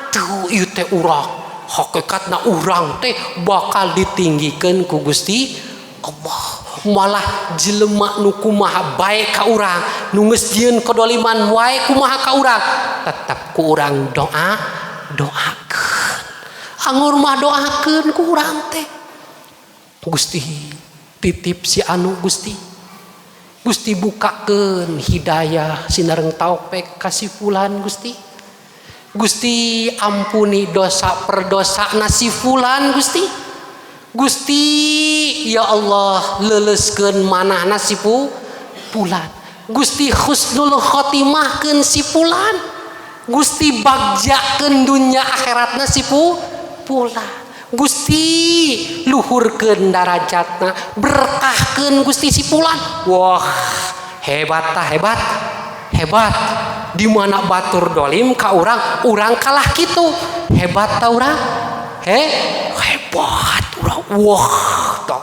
tuh, ieu teh urang hakikatna urang teh bakal ditinggikeun ku Gusti Allah. Malah jelema nu kumaha bae ka urang, nu geus nyieun kadoliman wae kumaha ka urang, tetap ku urang doa, doakeun. Angur mah doakeun ku urang teh, "Gusti, titip si anu, Gusti. Gusti, bukakeun hidayah sinareng taufik ka si fulan. Gusti, Gusti, ampuni dosa perdosa si fulan. Gusti, Gusti, ya Allah, leleskeun manahna si fulan. Gusti, husnul khotimahkeun si fulan. Gusti, bagjakeun dunya akhiratna si fulan. Gusti, luhurkeun darajatna, berkahkeun, Gusti, si fulan." Wah, hebat tah, hebat, hebat. Di mana batur dolim ka urang, urang kalah kitu, hebat ta urang? He, hebat urang. Wah tah,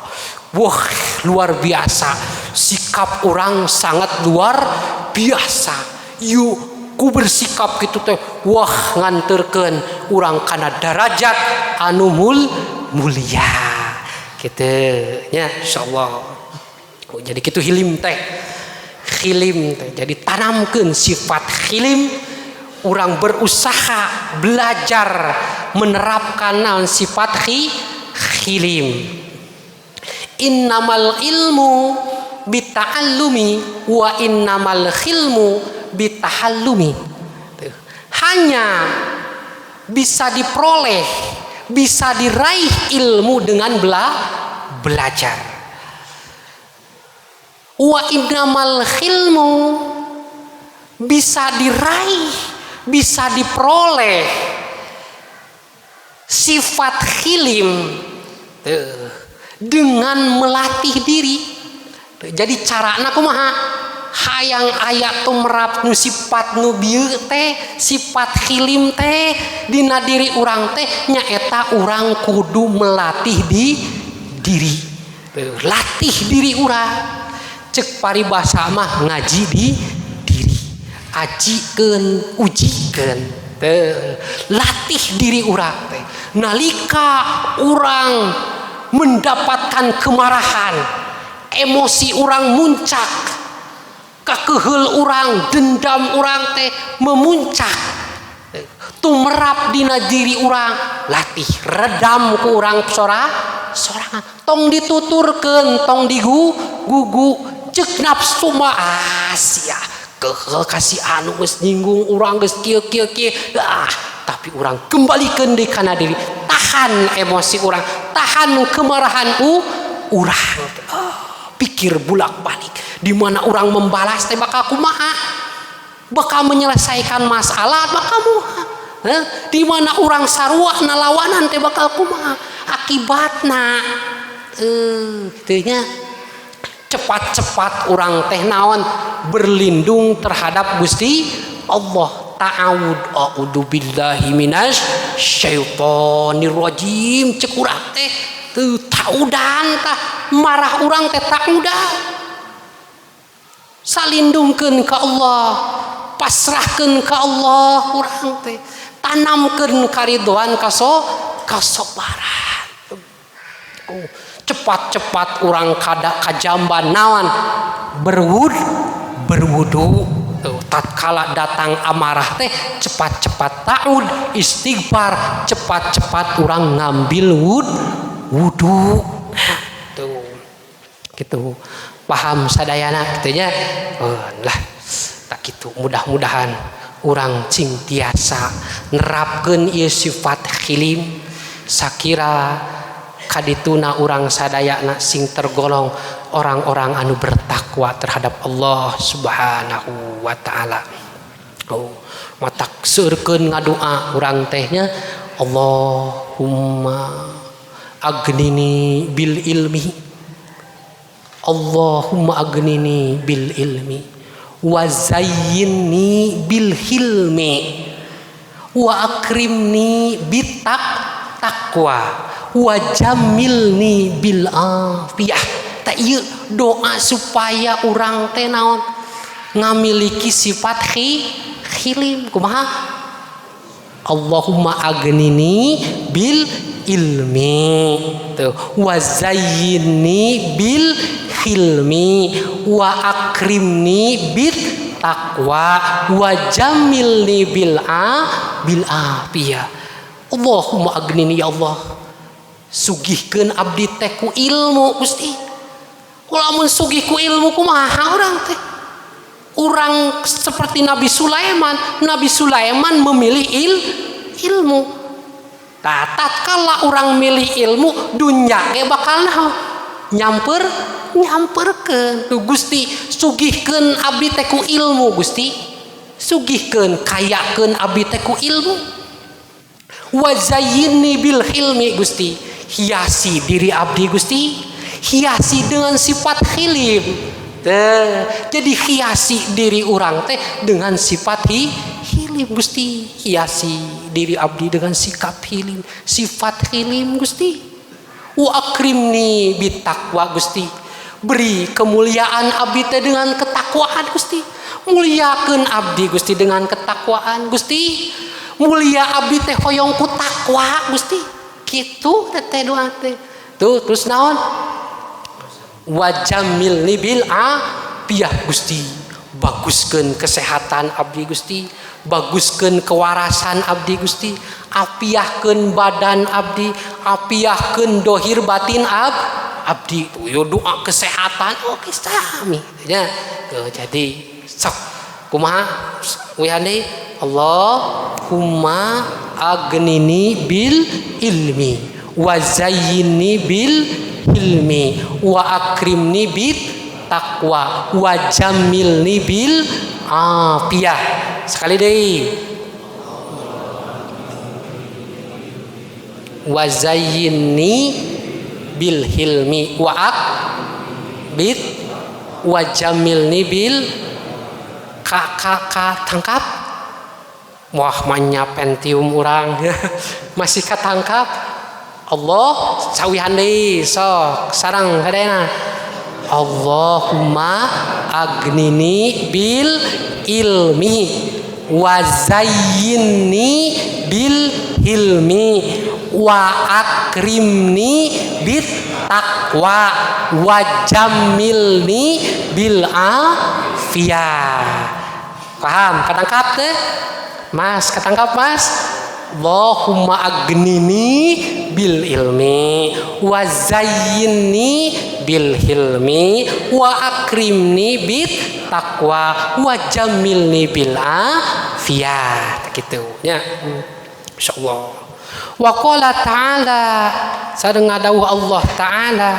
wah, luar biasa. Sikap urang sangat luar biasa. Yuk, ku bersikap gitu teh, wah, nganterkeun urang kana darajat anu mulia gitu nya, insyaallah. Oh, jadi kitu hilim teh, hilim teh. Jadi tanamkan sifat hilim. Urang berusaha belajar menerapkan naon? Sifat hilim. Innamal ilmu bita'allumi wa innamal khilmu bitahallumi. Tuh. Hanya bisa diperoleh, bisa diraih ilmu dengan belajar. Wa innamal khilmu, bisa diraih, bisa diperoleh sifat hilim, tuh, dengan melatih diri. Tuh, jadi carana kumaha hayang aya tumerap nu sifat nu bieu teh, sifat hilim teh dina diri urang teh, nyaeta urang kudu melatih di diri. Tuh, latih diri urang. Cek paribasa mah ngaji di diri, ajikeun, ujikeun. Tuh, latih diri urang teh. Nalika urang mendapatkan kemarahan, emosi urang muncak, kakeheul urang, dendam urang teh memuncak, tumerap dina diri urang, latih redam ku urang sorangan. Tong dituturkeun, tong digu gugu. Cek nafsu mah, "Ah, sia, keheul ka si anu, geus nyinggung urang, geus kieu kieu kieu." Ah, tapi urang kembalikan di kana diri, tahan emosi urang. Tahan kemarahan urang. Oh, pikir bulak-balik di mana urang membalas teh bakal kumaha, bakal menyelesaikan masalah, bakal kumaha, di mana urang sarua nalawanan teh bakal kumaha akibatna, kitu nya. Cepat-cepat urang teh naon, berlindung terhadap Gusti Allah. Ta'awud, a'udzu billahi minas syaithanir rajim, cek urang teh teu taudan tah marah urang teh, taudan, salindungkeun ka Allah, pasrahkeun ka Allah urang teh, tanamkeun karidoan, kasobaran. Oh, cepat-cepat urang kada kajamban naon, berwudu. Tuh, tatkala datang amarah teh cepat-cepat ta'ud, istighfar, cepat-cepat urang ngambil wudu. Nah, tuh gitu, paham sadayana gitu nya. Oh, lah tak gitu, mudah-mudahan urang cing tiasa nerapkeun ieu sifat khilim, sakira kadituna urang sadayana sing tergolong orang-orang anu bertakwa terhadap Allah Subhanahu wa taala. Oh, matak seueurkeun ngadoa urang teh nya. Allahumma agnini bil ilmi, Allahumma agnini bil ilmi, wa zayyinni bil hilmi, wa akrimni bitak taqwa, wa jamilni bil afiyah. Tak ieu doa supaya urang teh naon, ngamiliki sifat khilim. Kumaha? Allahumma agnini bil ilmi tuh, wa zayyinni bil hilmi, wa akrimni bit taqwa, wa jamilni bil afiyah. Allahumma agnini, ya Allah, sugihkeun abdi teh ku ilmu, Gusti. Lamun sugih ku ilmu kumaha urang teh? Urang seperti Nabi Sulaiman. Nabi Sulaiman memilih ilmu. Nah, tatkala urang milih ilmu, dunya ge bakal naon, nyamperkeun. Tuh, Gusti, sugihkeun abdi teh ku ilmu. Gusti, sugihkeun, kayakeun abdi teh ku ilmu. Wa zayyinni bil hilmi, Gusti, hiasi diri abdi, Gusti, hiasi dengan sifat hilim. Teh, jadi hiasi diri urang teh dengan sifat hilim. Gusti, hiasi diri abdi dengan sikap hilim, sifat hilim, Gusti. Wa akrimni bitaqwa, Gusti, beri kemuliaan abdi teh dengan ketakwaan. Gusti, muliakeun abdi, Gusti, dengan ketakwaan. Gusti, mulia abdi teh hoyong ku takwa, Gusti. Kitu teh doa teh. Tuh, terus naon? Wajamilni bil afiyah, Gusti, baguskeun kesehatan abdi, Gusti, baguskeun kewarasan abdi, Gusti, apiahkeun badan abdi, apiahkeun dohir batin abdi. Tuh yo, doa kesehatan oke sami ya. Tuh, jadi sok kumaha wihane? Allahumma agnini bil ilmi, wa zayyinni bil hilmi, wa akrimni bit taqwa, wa jamilni bil afiyah. Sekali deui. Wa zayyinni bil hilmi wa ak bit wa jamilni bil ka ka ka tangkap. Wah, manya pentium urang masih katangkap. Allah sawihan deui, sok sareng kadena. Allahumma agnini bil ilmi, wa zayyinni bil hilmi, wa akrimni bit taqwa, wa jamilni bil afiyah. Paham? Ketangkap teh? Mas, ketangkap, Mas? Allahumma agnini bil ilmi, wa zayyinni bil hilmi, wa akrimni bit taqwa, wa jamilni bil afiyah. Gitu ya, insyaallah. Wa qala ta'ala, sareng ngadawuh Allah Ta'ala,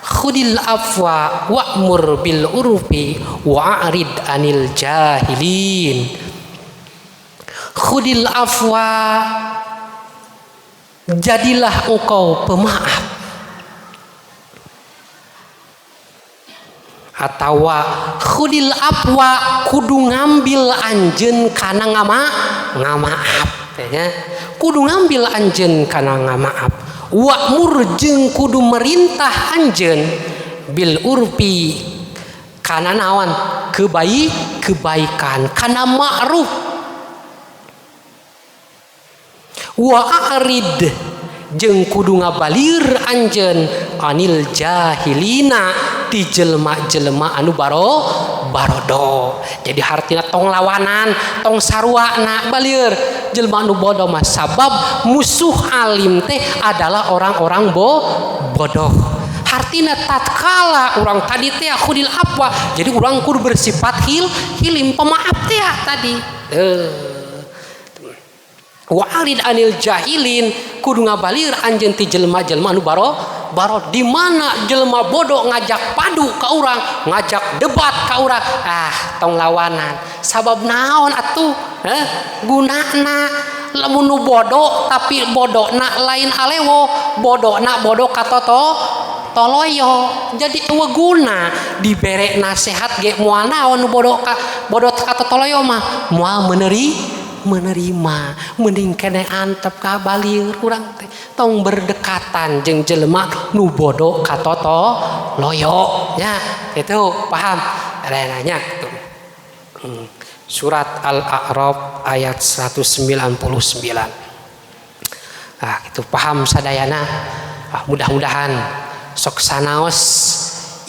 khudil afwa wa'mur bil urfi wa'rid anil jahilin. Khudil afwa, jadilah engkau pemaaf, atawa khudil afwa kudu ngambil anjeun kana ngamaaf ya. Kudu ngambil anjeun kana ngamaaf, wa'mur jeung kudu merintah anjeun bil urfi kana naon kebaikan kana ma'ruf, wa a'rid jeung kudu ngabalir anjeun anil jahilina ti jelema-jelema anu barodo. Jadi hartina tong lawanan, tong saruana, balir jelema anu bodoh mah, sabab musuh alim teh adalah orang-orang bodoh. Hartina tatkala urang tadi teh khudil afwa, jadi urang kudu bersifat hilim, pemaaf teh tadi. Wa arid anil jahilin, kudu ngabalir anjeun ti jelema-jelema anu baro. Di mana jelema bodoh ngajak padu ka urang, ngajak debat ka urang, ah tong lawanan. Sabab naon atuh? Gunana lamun nu bodoh tapi bodona lain alewo, bodona bodoh katoto toloyo. Jadi eueuh guna dibere nasihat ge moal naon nu bodoh ka bodoh katotoloyo mah moal menerima. Mending kene antep ka balir urang teh, tong berdekatan jeung jelema nu bodoh katoto loyo nya. Itu paham nanya tuh. Surat Al-A'raf ayat 199. Ah itu paham sadayana. Ah, mudah-mudahan sok sanaos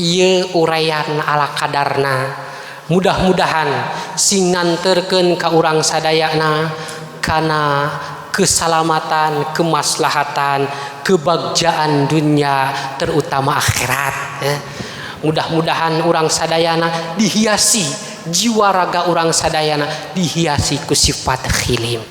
ieu uraian ala kadarna, mudah-mudahan sing nganterkeun ka urang sadayana kana keselamatan, kemaslahatan, kebagjaan dunia terutama akhirat ya. Mudah-mudahan urang sadayana dihiasi jiwa raga, urang sadayana dihiasi ku sifat khilim.